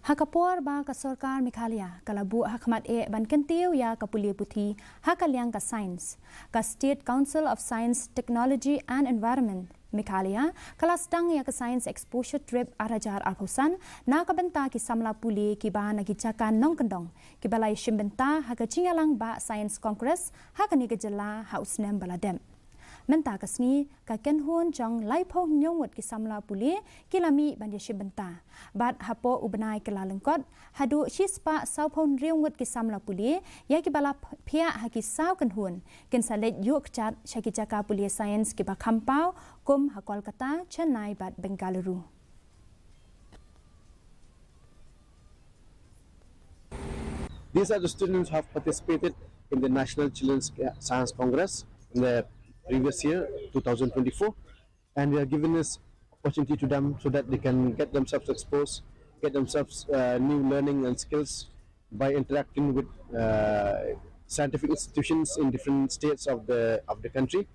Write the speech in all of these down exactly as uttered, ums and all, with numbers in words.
Ha ka por ba ka sorkar Meghalaya ka la buh ha khmat eh ban kyntiew ïa ka pule puthi ha ka liang ka science, ka State Council of Science, Technology and Environment Meghalaya ka la sdang ïa ka Science Exposure Trip ar hajar arphew san na ka bynta ki samla pule kiba na ki jaka nongkyndong kiba la ïashim bynta ha ka jingïalang ba Science Congress ha kane ka jylla ha u snem ba la dep. Mynta ka sngi ka kynhun jong laiphew hynñiew ngut ki samla pule ki la mih ban ïashim bynta. Bad hapoh u bnai Kyllalyngkot haduh shispah sawphew hynriew ngut ki samla pule ïa kiba la phiah ha ki saw kynhun kin sa leit ïuh kjat sha ki jaka pule science kiba kham paw kum ha Kolkata, Chennai bad Bengaluru. These are the students who have participated in the National Children's Science Congress in the previous year, two thousand twenty-four, and we are giving this opportunity to them so that they can get themselves exposed, get themselves uh, new learning and skills by interacting with uh, scientific institutions in different states of the of the country.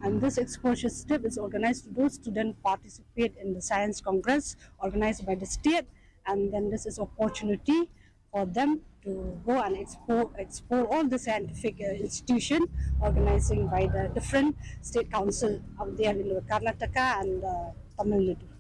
And this exposure trip is organized to those students participate in the Science Congress organized by the state, and then this is opportunity for them to go and explore, explore all the scientific uh, institution organizing by the different state council out there in Karnataka and uh, Tamil Nadu.